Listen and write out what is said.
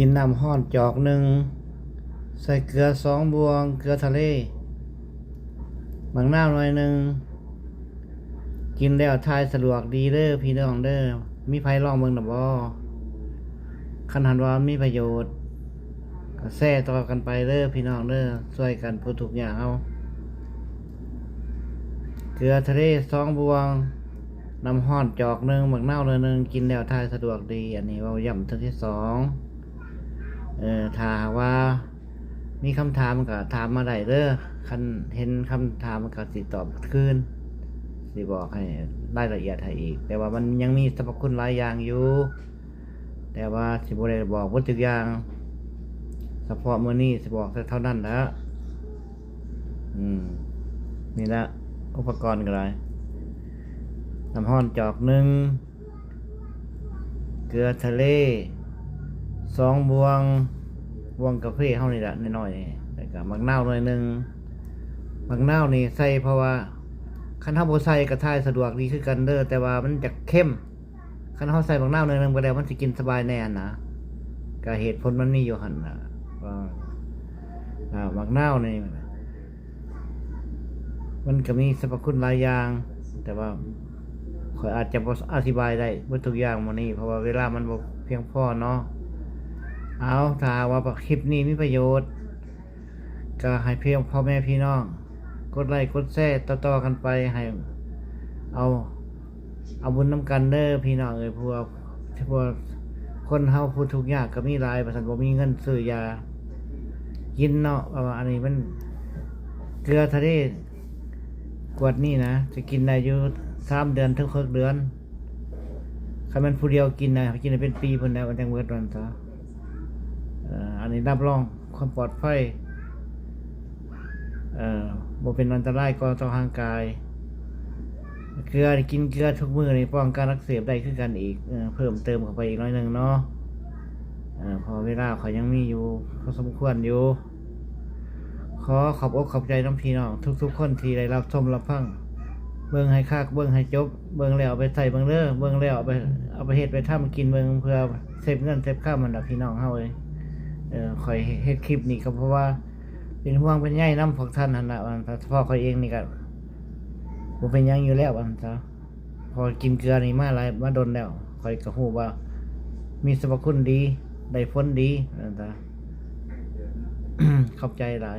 ກິນນ້ຳຮ້ອນຈອກໜຶ່ງ ໃສ່ເກືອສອງບ່ວງ, ເກືອທະເລ, ໝາກນາວໜ່ອຍໜຶ່ງ. ກິນແລ້ວຖ່າຍສະດວກດີເດີພີ່ນ້ອງເດີ. ມີໃຜລອງເບິ່ງແລ້ວບໍ່? ຄັນຫັ້ນວ່າມີປະໂຫຍດ ກໍແຊຕໍ່ກັນໄປເດີພີ່ນ້ອງເດີ, ຊ່ວຍກັນຜູ້ທຸກຍາກເຮົາ. ເກືອທະເລສອງບ່ວງ, ນ້ຳຮ້ອນຈອກໜຶ່ງ, ໝາກນາວໜ່ອຍໜຶ່ງ, ກິນແລ້ວຖ່າຍສະດວກດີ. ອັນນີ້ເວົ້າຢ້ຳເທື່ອທີສອງ. ເອີ ຖ້າຫາກວ່າມີຄຳຖາມກໍຖາມມາໄດ້ເດີ, ຄັນເຫັນຄຳຖາມກໍຊິຕອບຄືນ, ຊິບອກໃຫ້ລາຍລະອຽດໃຫ້ອີກ, ແຕ່ວ່າມັນຍັງມີສັບພະຄຸນຫຼາຍຢ່າງຢູ່. ແຕ່ວ່າຊິບໍ່ໄດ້ບອກເບິດທຸກຢ່າງ, ສະເພາະມື້ນີ້ຊິບອກແຕ່ເທົ່ານັ້ນແຫຼະ. ອືມ ນີ້ລະ ອຸປະກອນກໍໄດ້, ນ້ຳຮ້ອນຈອກໜຶ່ງ, ເກືອທະເລສອງບ່ວງ, ບ່ວງກາເຟເຮົານີ້ລະ ນ້ອຍໆ, ແລ້ວກໍໝາກນາວໜ່ອຍໜຶ່ງ. ໝາກນາວນີ້ໃສ່ເພາະວ່າ ຄັນເຮົາບໍ່ໃສ່ກໍຖ່າຍສະດວກດີຄືກັນເດີ, ແຕ່ວ່າມັນຈະເຄັມ. ຄັນເຮົາໃສ່ໝາກນາວໜ້ອຍໜຶ່ງໄປແລ້ວ ມັນຊິກິນສະບາຍແດ່ຫັ້ນນະ. ກະເຫດຜົນມັນມີຢູ່ຫັ້ນນະ ວ່າ ອາ ໝາກນາວນີ້ ມັນກະມີສັບພະຄຸນຫຼາຍຢ່າງ, ແຕ່ວ່າຂ້ອຍອາດຈະບໍ່ອະທິບາຍໄດ້ເບິດທຸກຢ່າງມື້ນີ້ ເພາະວ່າເວລາມັນບໍ່ພຽງພໍເນາະ. ເອົາ ຖ້າຫາກວ່າຄລິບນີ້ມີປະໂຫຍດ ກໍໃຫ້ພີ່ ພໍ່ແມ່ພີ່ນ້ອງກົດໄລ້ກົດແຊຕໍ່ໆກັນໄປ, ໃຫ້ເອົາ ເອົາບຸນນຳກັນເດີພີ່ນ້ອງເອີຍ. ເພາະວ່າ ເພາະວ່າຄົນເຮົາຜູ້ທຸກຍາກກໍມີຫຼາຍ, ວ່າຊັ້ນ ບໍ່ມີເງິນຊື້ຢາກິນເນາະ. ເພາະວ່າອັນນີ້ມັນເກືອທະເລ ຂວດນີ້ນະ ຈະກິນໄດ້ຢູ່ສາມເດືອນເຖິງຫົກເດືອນ. ຄັນແມ່ນຜູ້ດຽວກິນນະ ກິນໄດ້ເປັນປີພຸ້ນແຫຼະ ມັນຈັ່ງເບິດ ວ່າຊັ້ນຊະ. ເອີ ອັນນີ້ຮັບຮອງຄວາມປອດໄພ, ເອີ ບໍ່ເປັນອັນຕະລາຍຕໍ່ ຕໍ່ຮ່າງກາຍ. ເກືອນີ້ ກິນເກືອທຸກມື້ນີ້ ປ້ອງກັນອັກເສບໄດ້ຄືກັນອີກ, ເອີ ເພີ່ມເຕີມເຂົ້າໄປອີກໜ້ອຍໜຶ່ງເນາະ. ເອີ ເພາະເວລາຂ້ອຍຍັງມີຢູ່ພໍສົມຄວນຢູ່. ຂໍຂອບອົກຂອບໃຈນຳພີ່ນ້ອງທຸກໆຄົນທີ່ໄດ້ຮັບຊົມຮັບຟັງ. ເບິ່ງໃຫ້ຄັກ ເບິ່ງໃຫ້ຈົບ, ເບິ່ງແລ້ວເອົາໄປໃຊ້ເບິ່ງເດີ, ເບິ່ງແລ້ວເອົາໄປ ເອົາໄປເຮັດໄປທຳກິນເບິ່ງ ເພື່ອເຊບເງິນເຊບຄຳຫັ້ນລະພີ່ນ້ອງເຮົາເອີຍ. ເອີ ຂ້ອຍເຮັດຄລິບນີ້ກໍເພາະວ່າເປັນຫ່ວງເປັນໃຍນຳພວກທ່ານຫັ້ນລະ, ວ່າສະເພາະຂ້ອຍເອງນີ້ກໍບໍ່ເປັນຫຍັງຢູ່ແລ້ວ ວ່າຊັ້ນຊະ. ເພາະກິນເກືອນີ້ມາຫຼາຍ ມາດົນແລ້ວ, ຂ້ອຍກໍຮູ້ວ່າມີສັບພະຄຸນດີ ໄດ້ຜົນດີ ວ່າຊັ້ນຊະ. ຂອບໃຈຫຼາຍ.